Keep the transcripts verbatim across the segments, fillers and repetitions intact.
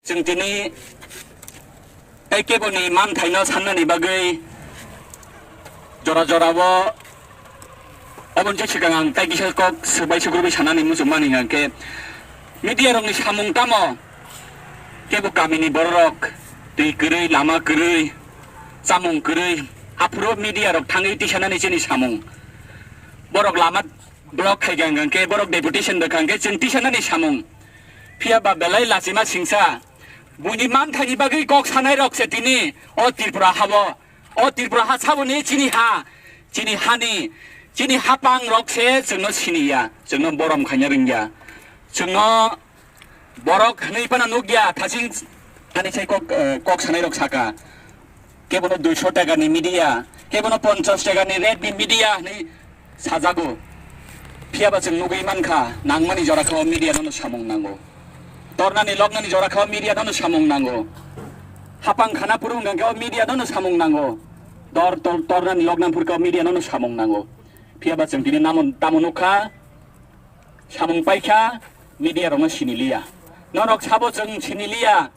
Chwng tini tei keboni manthaino sannani bagwi jora jorao oboni swkang ang tei kisa kok swbai sukrubwi sanani muchungmani hwnkhe media rokni samung tamo kebo kamini bororok twi kwrwi, lama kwrwi, chamung kwrwi, aphuru media rok thangwi tisanani chini samung. Borok lama block khaikha hwnkhe, borok deputation rwkha hwnkhe chwng tisanani samung. Phiya ba belai lachima singsa, buini manthaini bagwi kok sanai rok se tini o Tripura habo, o Tripura ha saboni chini ha, chini hani, chini hapang rok se chwngno siniya, chwngno borom khaina rwngya, chwngno borok hwnwi phano nukya, thasing thani sai kok, eh, kok sanai rok saka. Kebono duiso taka ni media, kebono ponchas taka ni rate ni media hinwi sajago. Phiya ba chwng nugwi mankha, nangmani jora kha o media nono samung nango. Tornani loknani jora kha o media nono samung nango. Hapang khana phuru wngkha khe o media nono samung nango. Dor tor-, tornani lokna phuru khe o media nono samung nango. Phiya ba chwng tini namo-, tamo nukha, samung paikha, media rokno siniliya. Norok sabo chwng siniliya.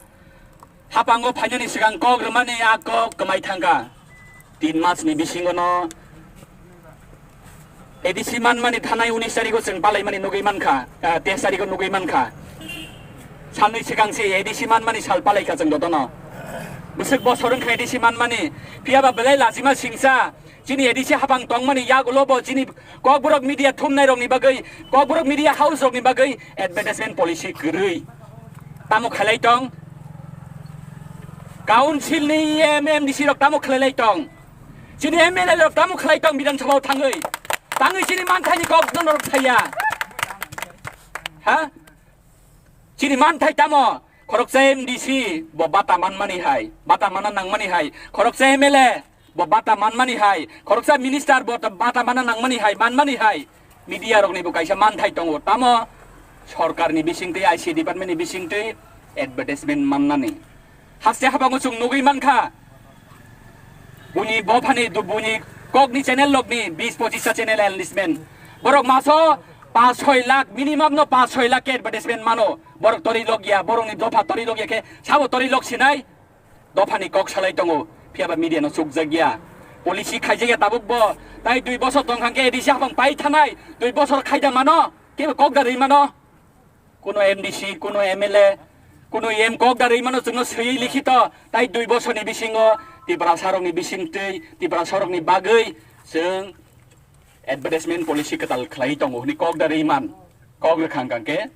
Hapango phainani swkang kok rwmani a kok kwmai thangkha. Tin masni bisingono A D C manmani thanai unis tarigo chwng palaimani nugwi mankha, ah, teis tarigo nugwi mankha. Sanwi swkang se A D C manmani sal palaikha chwng jotono. Bwswk bosor wngkha A D C manmani, phiya ba belai lachima singsa. Chini A D C hapang tongmani yagulo bo chini Kokborok media thumnai rokni bagwi, Kokborok media house rokni bagwi advertisement policy kwrwi. Tamo khailai tong? Council ni E M, M D C rok tamo khlailai tong? Chini M L A rok tamo khlai tong Bidhan Sabha o thangwi? Tangwi chini manthaini kok norok saya. Ha? Chini manthai tamo? Khoroksa M D C bo bata manmani hai, bata mana nangmani hai, khoroksa M L A bo bata manmani hai, khoroksa minister bo ta-, bata mana nangmani hai, manmani hai, media rokni bo kaisa manthai tongo. Tamo sorkarni bisingtwi, I C department ni bisingtwi advertisement mannani. Haste habango chwng nugwi mankha, buini bophani, du-, buini kokni channel rokni bis pochis ta channel enlismen. Borok maso paanch soi lakh, minimum no paanch soi lakh ke advertisement mano. Borok tori logya, borokni dopha tori logya khe sabo tori log sinai. Dophani kok salai tongo, phiya ba media no chukjakya. Policy khaijakya tabuk bo. Tai dui bosor tong khan khe A D C hapang pai thanai. Dui bosor khaida mano, kebo kok da rwi mano. Kuno M D C, kuno M L A, kuno M kok da rwi mano chwngno swiwi likhito. Tai dui bosorni bisingo Tiprasa rokni bisingtwi, Tiprasa rokni bagwi chwng advertisement policy kwtal khlai tongo hwnwi kok da rwi man. Kok rwkha hwnkha khe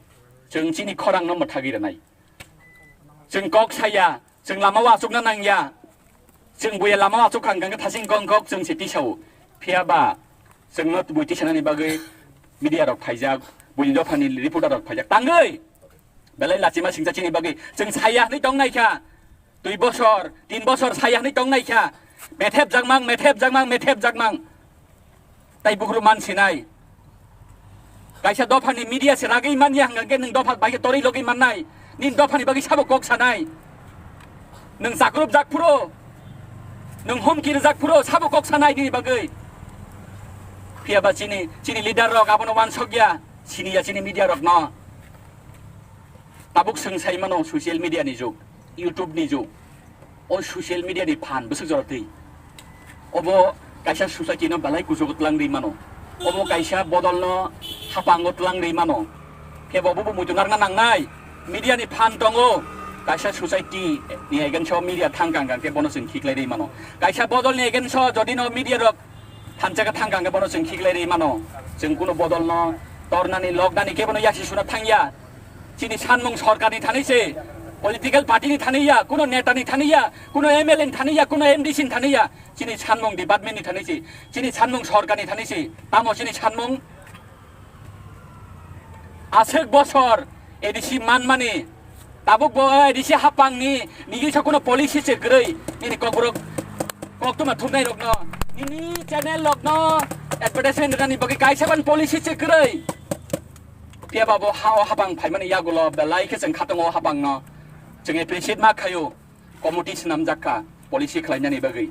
chwng chini khorang no mwthagwi rwnai. Chwng kok saya, chwng lama o achukna nangya. Chwng buya lama o achuk kha hwnkha khe thasing kong kok chwng se tisao. Phiya ba chwngno bui tisanani bagwi media rok phaijak, buini dophani reporter rok phaijak. Tangwi belai lachima singcha chini bagwi chwng saya hwnwi tong nai kha. Dui bosor, tin bosor saya hwnwi tong nai kha. Methep jakmang, methep jakmang, methep jakmang. Tai bukhru man sinai. Kaisa dophani media se ragwi manya hwnkha khe nwng dopha bai khe torwi logwi mannai. Nini dophani bagwi sabo kok sanai. Nwng chakrup jak phuru, nwng humki rijak phuru sabo kok sanai nini bagwi. Phiya ba chini, chini leader rok abono wansokya, siniya chini media rokno. Tabuk chwng sai mano social media ni jug, YouTube ni jug. O social media ni phan bwswk jora twi. Obo kaisa society no belai kuchugo twlang rwi mano. Obo kaisa bodol no hapango twlang rwi mano. Khe bo bo muitu narwkna nangnai. Media ni phan tongo. Kaisa society ni against o media thang kang kang khe bono chwng khiklai rwi mano. Kaisa bodol ni against o jodi no media rok thansa khe thang kang khe bono chwng khiklai rwi mano. Chwng kuno bodol no tornani, loknani khe bono yasi suna thangya. Chini sanmung sorkarni thani se, political party ni thani ya, kuno neta ni thani ya, kuno M L A ni thani ya, kuno M D C ni thani ya. Chini sanmung department ni thani se, chini sanmung sorkarni thani se. Tamo chini sanmung aswk bosor A D C manmani, tabuk bo A D C hapangni nini sa kuno policy se kwrwi, nini kokborok koktwma thumnai rokno, nini channel rokno advertisement rwnani bagwi kaisa ban policy se kwrwi. Phiya ba bo ha o hapang phaimani yagulo belai khe chwng khatung o hapangno chwng appreciate ma khaio, committee swnamjak kha policy khlainani bagwi.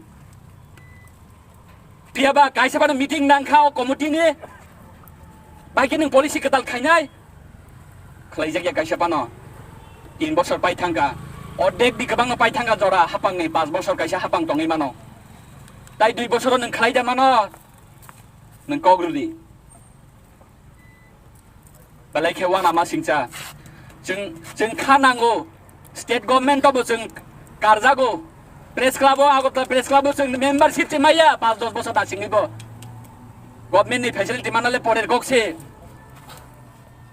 Phiya ba kaisa phano meeting nang kha o committee ni, bai khe nwng policy kwtal khainai? Khlaijak ya kaisa phano. Tin bosor pai thang kha, Ordek di kwbangno pai thangkha jora hapangni, pas bosor kaisa hapang tongwi mano. Tai dui bosoro nwng khlai da mano, nwng kok rw di. Belai khe uanama singcha. Chwng, chwng kha nango. State government-o bo chwng karjago. Press club-o, Agartala Press Club-o chwng membership se maya, pas dos bosor da singwi bo. Government-ni facility manale porer kok se.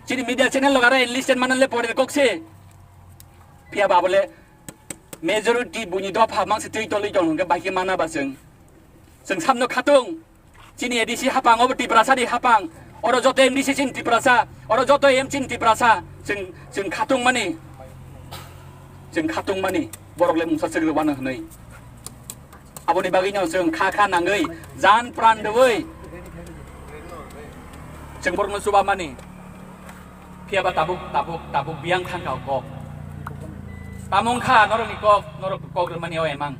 Chini media channel-o gara enlisted manale porer kok se. Phiya ba bole majority buini dopha mangsi twi tolwi tong hwnkhe bai khe mana ba chwng. Chwng samno khatung. Chini A D C hapang, obo Tiprasa ni hapang. Oro joto M D C chini Tiprasa, oro joto M chini Tiprasa. Chwng, chwng khatung mani. Chwng khatung mani. Borok le mungsa chwgwi wano hwnwi. Aboni bagwi no chwng kha kha nangwi, jan pran dewi. Chwng borokno chuba mani. Phiya ba tabuk, tabuk, tabuk biyang thangkha o kok. Tamo wngkha norokni kok, norok kok rwmani o emang.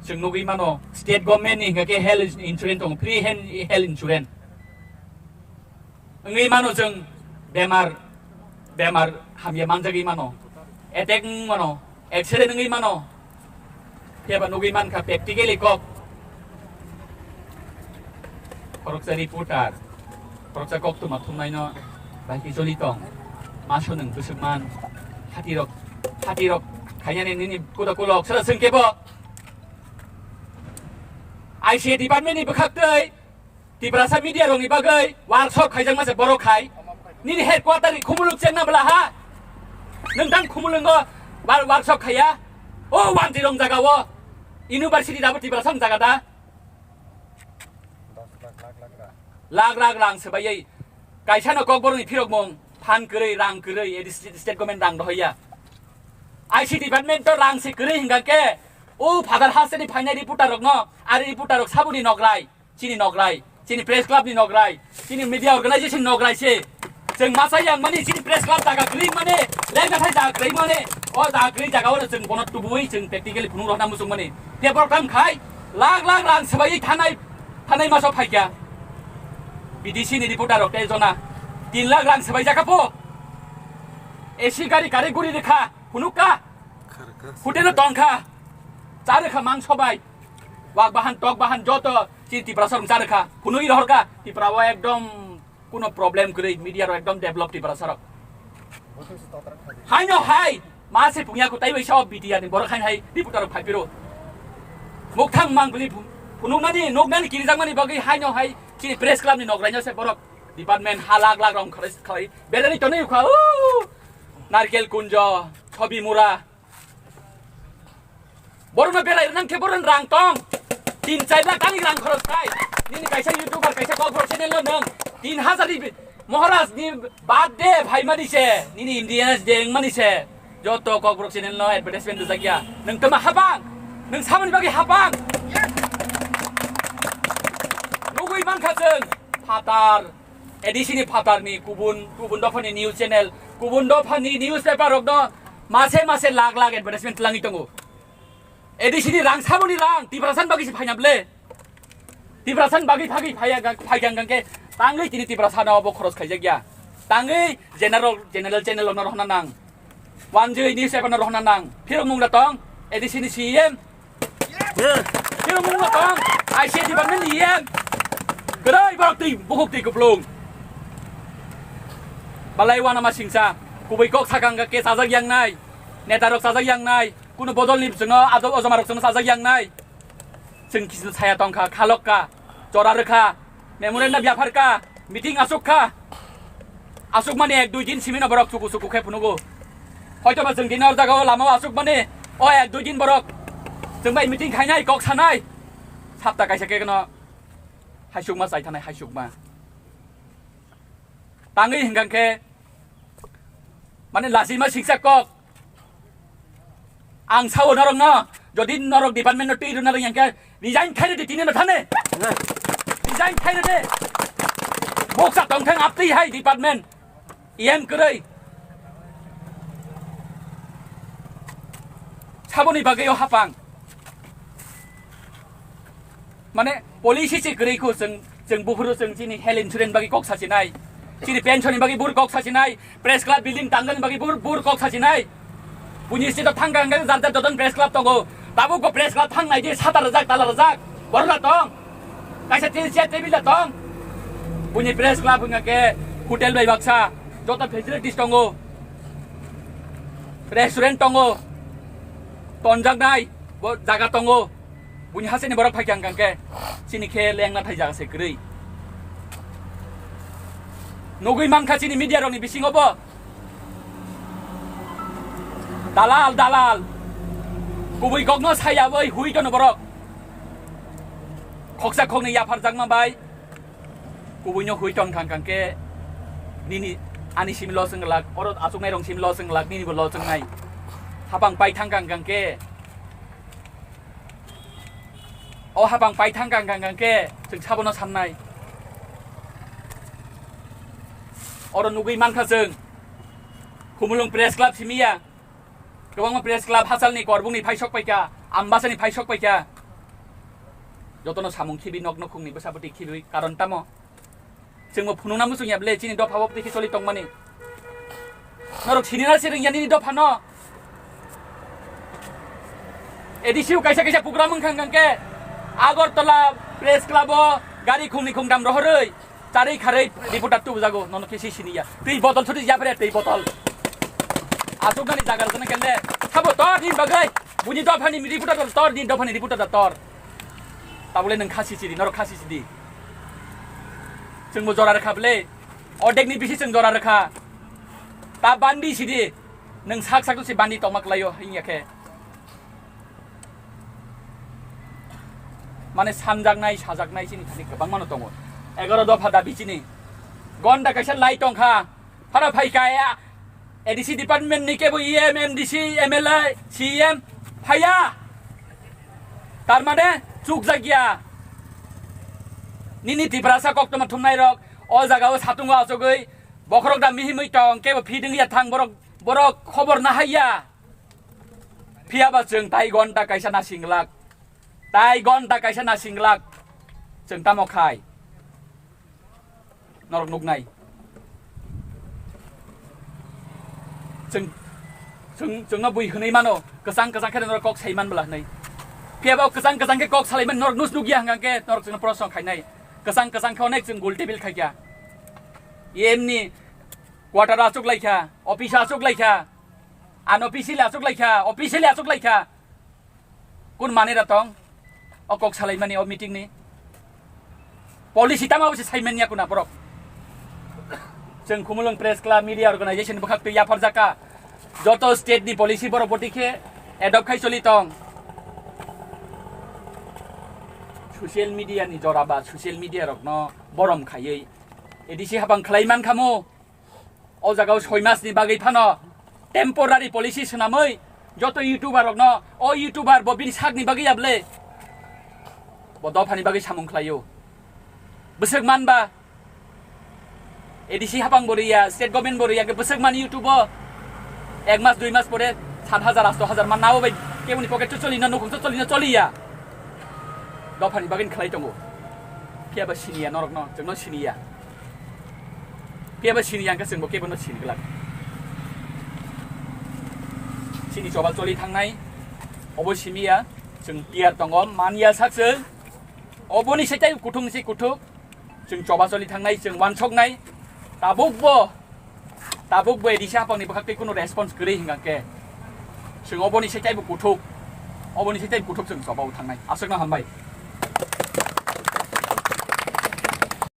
Chwng nugwi mano, state government ni hwnkhe health insurance tongo, free hen-, health insurance. Wngwi mano chwng bemar, bemar hamya manjagwi mano, attack wng mano, accident wngwi mano. Phiya ba nugwi mankha practically kok. Khoroksa reporter, khoroksa koktwma thumnaino bai khe joli tong. Ma swnung bwswk man. Hatirok, hatirok khainani nini kuda kulok sara swng kebo. I C A department ni bwkhak twi Tiprasa media rokni bagwi workshop khaijakma se borok khai. Nini headquarter ni Khumulwng chengna bwla ha? Nwng tang Khumulwngo wa-, workshop khaiya? O wanti rong jaga o. University dabo Tiprasa ni jaga da? Lak lak rang swbaiwi. Kaisa no kokborok ni phirok mung. Phan kwrwi, rang kwrwi, edi state, state government rang dohoya. I C department to rang se kwrwi hingka khe. O Father Hasteni phainai reporter rok no, ari reporter rok sabuni nokrai. Chini nokrai, chini press club ni nokrai, chini media organization nokrai se. Chwng masa yang mani chini press club jaga kwrwi mani, lekha thai jaga kwrwi mani, o jaga kwrwi jaga o chwng bono tubui chwng practically phunuk rok na muchung mani. Te program khai, lak lak rang swbai thanai, thanai maso phaikya. B D C ni reporter rok te jona, tin lak rang swbai jaka po. A C gari kari guri rikha, phunuk ka. Hotel o tongkha, cha rikha mangso bai. Wak bahan, tok bahan, joto chini Tiprasa rok cha rikha. Phunui rohor kha, Tripura o ekdom kuno problem kwrwi, media rok ekdom develop Tiprasa rok. Haino hai, ma se pungya kutai bai sao B T R ni borok haino hai reporter rok phai phiro. Mukthang mang bili phu-, phunuknani, nuknani kirijakmani bagwi haino hai chini press club ni nokraino se borok department ha lak lak rong khalai, khalai. Berani tonwi kha, uh, Narkel Kunjo, Chobi Mura, Borokno belai rwnang khe borokni rang tong. Tin char lakh tangwi rang khoros khai. Nini kaisa YouTuber, kaisa Kokborok channel no nwng tin hazar ni Maharaj ni birthday phaimani se, nini Independence Day wngmani se. Joto Kokborok channel no advertisement rijak ya. Nwng tama habang. Nwng samani bagwi habang. Nugwi mankha chwng phatar. A D C ni phatarni kubun, kubun dophani news channel, kubun dophani newspaper rokno mase mase lakh lakh advertisement twlangwi tongo. A D C ni rang saboni rang, Tiprasani bagwi se phaina ble. Tiprasani bagwi phagwi phaiya ga-, phaikha hwnkhe tangwi tini Tiprasano obo khoros khaijakya. Tangwi general, general channel rokno rohorna nang. Wanjwi newspaper no rohorna nang. Phirok mung da tong, A D C ni C E M, Khe mungno tong, I C A department ni E M. Kwrwi borok twi, bukhuk twi kuplung. Balai uanama singsa, kubui kok sakang khe chajak yang nai. Neta rok chajak yang nai. Kuno bodol ni chwngno, ado ojoma rok chwngno chajak yang nai. Chwng kisu saya tongkha, khalok ka, chora rwkha. Memorandum yaphar ka, meeting asuk kha. Asuk mani ek dui din simi no borok chuku chuku khe phunugo. Hoito ba chwng din or jaga o lama o asuk mani o ek dui din borok chwng bai meeting khainai, kok sanai. Sapta kaisa khe no haisukma chai thanai, haisukma. Tangwi hwnkha khe mani lachima siksa kok. Ang sao norokno, jodi norok department no twi rwna rwng yang khe, resign khai rwdi tini no thani. Resign khai rwdi. Boksa tongthang aptwi hai department. E M kwrwi. Saboni bagwi o hapang. Mane policy se kwrwi kho chwng, chwng buphuru chwng chini health insurance bagwi kok sachinai. Chini pension ni bagwi bur kok sasinai, press club building tangjani bagwi bur, bur kok sasinai. Buini state o thangka hwnkhe jar jar joton press club tongo. Tabuk bo press club thangnai di sata rwjak, tala rwjak. Borok da tong. Kaisa te-, chair table da tong. Buini press club hwnkha khe hotel bai baksa, joto facilities tongo. Restaurant tongo. Tonjaknai bo jaga tongo. Buini hasteni borok phaikha hwnkha khe chini khe lengna thai jaga se kwrwi. Nugwi mankha chini media rokni bisingo bo. Dalal, dalal. Kubui kokno saya bai hui tono borok. Khoksa khokni yapharjakma bai. Kubuino hui ton khang khang khe nini ani simi lo swnglak, oro achuknai rong simi lo swnglak, nini bo lo swngnai. Hapang pai thang khang khang khe, o hapang pai thang khang khang khe chwng sabono sannai. Oro nugwi mankha chwng, Khumulwng Press Club simi ya. Kwbangma press club hachalni korbungni phaisok paikha, Ambasani phaisok paikha. Jotono samung khibi nok nokhungni bwsabwtwi khibi karon tamo? Chwngbo phunukna muchungya ble chini dopha o twi khe choli tongmani. Norok sinina se rwngya nini dophano. A D C o kaisa kaisa program wngkha hwnkhe Agartala Press Club o gari khungni khungtham rohorwi. Charwi kharwi reporter tubujago, nono khe si siniya. Twi botol suti japre twi botol. Asuknani jaga rwjana kende. Sabo tor ni bagwi. Buini dophani reporter tor, ni dophani reporter tor. Tabule nwng khasi sidi, norok khasi sidi. Chwngbo jora rwkha bwle. Odekni bisi chwng jora rwkha. Ta bandi sidi. Nwng sak sak si bandi tongma klaio, hingya khe. Mane sanjaknai, sajaknai chini thani kwbangmano tongo. Egaroh dopha dabi chini. Gonda kaisa lai tongkha. Phara phaikha ya. A D C department ni kebo E M, M D C, M L A, C M phaiya. Tar mane chukjakya. Nini Tiprasa koktwma thumnairok o jagao satungo achugwi bokhorok da mihimwi tong, kebo feeding ya thang borok, borok khobor nahaiya. Phiyaba chwng tai gonta kaisa nasinglak. Tai gonta kaisa nasinglak. Chwng tamo khai? Norok nuknai. Chwng, chwng, chwngno bui hwnwi mano. Kwchang kwchang khe norok kok sai man bwla hwnwi. Phiyaba kwchang kwchang khe kok salai man norok nus nukya hwnkha khe norok chwngno proshno khainai. Kwchang kwchang khe onek chwng gul table khaikha. E M ni quarter achuk laikha, office achuk laikha. Ano officially achuk laikha, officially achuk laikha. Kun manera tong? O kok salaimani o meeting ni. Policy tama bo se saiman ya kuna borok. Chwng Khumulwng Press Club Media Organization bwkhak twi yapharjaka. Joto state ni policy borok boti khe adopt khai choli tong. Social media ni jora ba social media rokno borom khaiwi A D C hapang khlai man khamu. O jaga o soi mas ni bagwi phano temporary policy swnamwi joto YouTuber rokno, o YouTuber bo bini sak ni bagwi ya ble? Bo dopha ni bagwi samung khlaio. Bwswk man ba A D C hapang bo riya, state government bo riya, bwswk man YouTube o ek mas dui mas pore sat hajar, asto hajar man nabo bai keboni pocket o choli na, nukhung o choli na choli ya. Dopha ni bagwi khlai tongo. Phiya ba siniya norok no, chwng no siniya. Phiya ba siniya hwnkhe chwng bo kebo no sini glak. Chini choba choli thangnai, obo simiya, chwng tiyar tongo, manya sak chwng. Oboni se tei kuthung se kuthuk, chwng choba choli thangnai, chwng wansoknai. Tabuk bo, tabuk bo A D C hapang ni bwkhak tei kunu response kwrwi hwnkha khe, chwng oboni se tei bo kuthuk, oboni se tei bo kuthuk chwng choba o thangnai. Aswk no hambai.